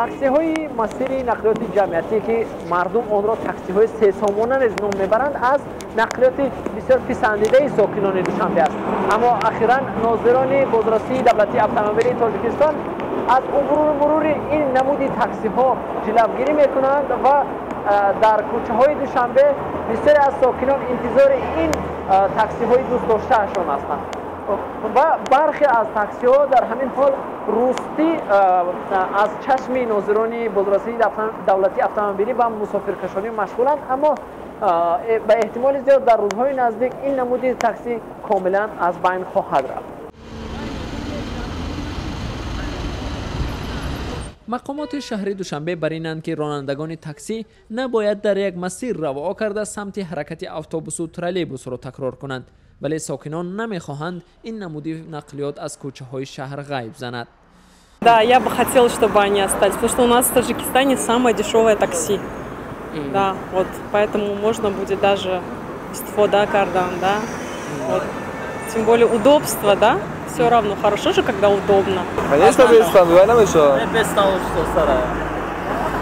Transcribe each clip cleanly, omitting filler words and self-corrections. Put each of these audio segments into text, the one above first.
Таксиҳои масири нақлиёти ҷамъиятӣ, ки мардум онро таксиҳои сесомона низ ном мебаранд, аз нақлиёти бисёр писандидаи сокинони Душанбе аст. Аммо ахиран нозирони бозрасии давлатии автомобилии Тоҷикистон аз убуру мурури ин намуди таксиҳо ҷилавгирӣ мекунанд ва дар кӯчаҳои Душанбе бисёре аз сокинон интизори ин таксиҳои дӯстдоштаашон ҳастанд ва бархе аз таксиҳо дар ҳамин ҳол рӯстӣ аз чашми нозирони бозрасии давлатии автомобилӣ ба мусофиркашонӣ машғуланд, аммо ба эҳтимоли зиёд дар рӯзҳои наздик ин намуди таксӣ комилан аз байн хоҳад рафт. Мақомоти шаҳри Душанбе бар инанд, ки ронандагони таксӣ набояд дар як масир равоа карда самти ҳаракати автобусу троллейбусро такрор кунанд, вале сокинон намехоҳанд ин намуди нақлиёт аз кӯчаҳои шаҳр ғайб занад. Да, я бы хотела, чтобы они остались, потому что у нас в Таджикистане самое дешевое такси. Да, вот, поэтому можно будет даже истифода кардан, да. Вот. Тем более удобство, да, все равно хорошо же, когда удобно. Конечно, бестан, вай намешавад. Бестан старая.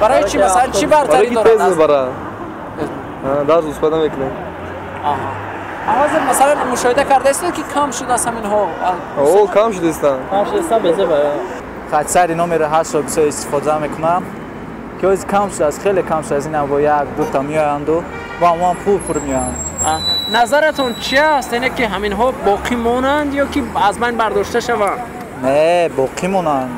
Барои чӣ, масалан, чӣ бартарӣ дорад? Тез мебарад. Даже успада мекунем. Аҳа. Ҳозир масалан мушоҳида кардаистед, ки кам шудааст ҳаминҳо? О, кам шудастанд. Кам шудастанд, безеба. Хатсари номери 8-ро бисёр истифода мекунам, ки ҳозир кам шудааст, хеле кам шудааст. Инам бо як дута меоянду ва ҳамон пул пур меоянд. Назаратон чи аст, яъне ки ҳаминҳо боқӣ монанд ё ки аз байн бардошта шаванд? Не, боқӣ монанд,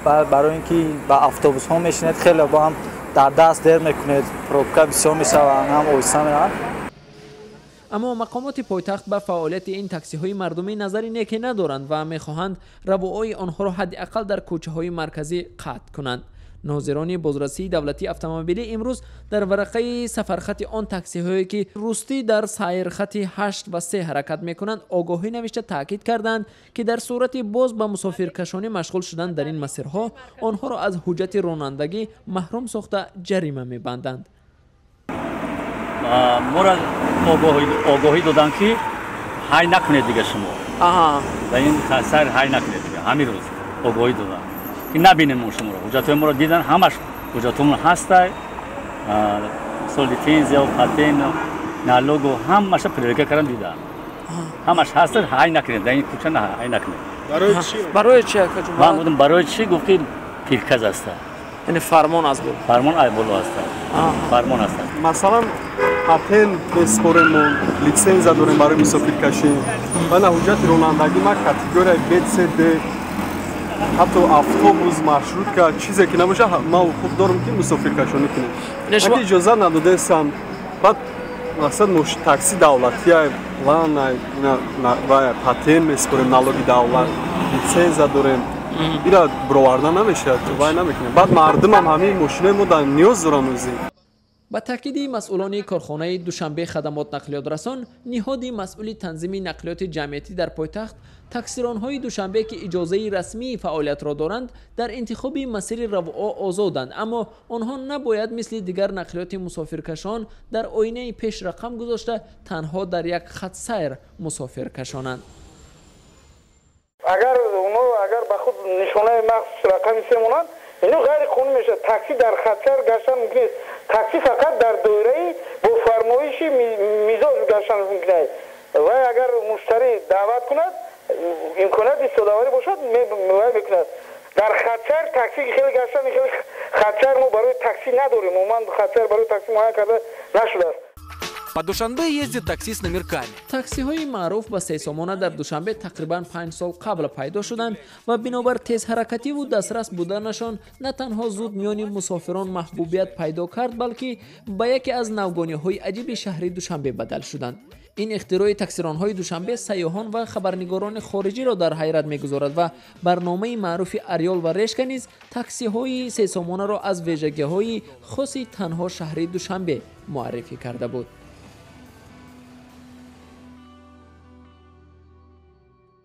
барои ин ки ба автобусҳо мешинед, хеле бо ҳам дар даст дер мекунед, пробка бисёр мешаванд, ҳам оҳиста мераванд. Аммо мақомоти пойтахт ба фаъолияти ин таксиҳои мардумӣ назари неке надоранд ва мехоҳанд равоаи онҳоро ҳадди ақал дар кӯчаҳои марказӣ қатъ кунанд. Нозирони бозрасии давлатии автомобилӣ имрӯз дар варақаи сафархати он таксиҳое, ки рӯстӣ дар сайрхати 8 ва 3 ҳаракат мекунанд, огоҳӣ навишта таъкид карданд, ки дар сурати боз ба мусофиркашонӣ машғул шудан дар ин масирҳо онҳоро аз ҳуҷҷати ронандагӣ маҳрум сохта ҷарима мебанданд. Моро огоҳӣ доданд, ки ҳай накунед дига шумо дар ин сайр, ҳай накунед дига. Ҳамин рӯз огоҳӣ доданд, ки набинем мо шуморо. Ҳуҷҷатҳои моро дидан, ҳамаш ҳуҷҷатҳомон ҳастай, мисол лицензия, патент, налогу, ҳамаша проверка кардан, дидан, ҳамаш ҳаста, ҳай накунед дар ин кӯча, ҳай накунед. Барои чи? Ман гуфтам, барои чӣ? Гуфт, ки приказ аста. Яъне фармон аз боло? Фармон аз боло аста, фармон аста. Масалан, патент меспорем, мо лицензия дорем барои мусофиркашӣ, вана ҳуҷҷати ронандагӣ ма категорияи Б, С, Д, ҳатто автобус, маршрутка, чизе ки набошад, ман ҳуқуқ дорам, ки мусофиркашонӣ кунем. Аки иҷозат надодаестам, баъд мақсад такси давлатия, план патент меспорем, налоги давлат, лицензия дорем, ира бироварда намешавад, вай намекунем. Баъд мардумам ҳамин мошинои мо дар ниёз доранд ӯзи. Ба таъкиди масъулони корхонаи Душанбе хадамот нақлиётрасон, ниҳоди масъули танзими нақлиёти ҷамъиятӣ дар пойтахт, таксиронҳои Душанбе, ки иҷозаи расмии фаъолиятро доранд, дар интихоби масири равоа озоданд, аммо онҳо набояд мисли дигар нақлиёти мусофиркашон дар оинаи пеш рақам гузошта танҳо дар як хатсайр мусофир кашонанд. Агар онҳо агар ба худ нишонаи махсус рақами се монанд, ино ғайриқонунӣ мешавад. Такси дар хатсайр гаштан мумкин нест. Такси фақат дар доираи бо фармоиши мизоҷ гаштан мумкин аст. Вай агар муштарӣ даъват кунад, имконият истифодаварӣ бошад, вай мекунад. Дар хатсайр такси хеле гаштан, хеле хатсайр мо барои такси надорем. Умуман хатсайр барои такси муайян карда нашудааст. По Душанбе ездит такси с номерками. Таксиҳои маъруф ба сесомона дар Душанбе тақрибан 5 сол қабл пайдо шуданд ва бинобар тезҳаракативу дастрас буданашон на танҳо зуд миёни мусофирон маҳбубият пайдо кард, балки ба яке аз навгониҳои аҷиби шаҳри Душанбе бадал шуданд. Ин ихтирои таксиронҳои Душанбе сайёҳон ва хабарнигорони хориҷиро дар ҳайрат мегузорад ва барномаи маъруфи «Орёл ва решка» низ таксиҳои сесомонаро аз вижагиҳои хоси танҳо шаҳри Душанбе муаррифӣ карда буд.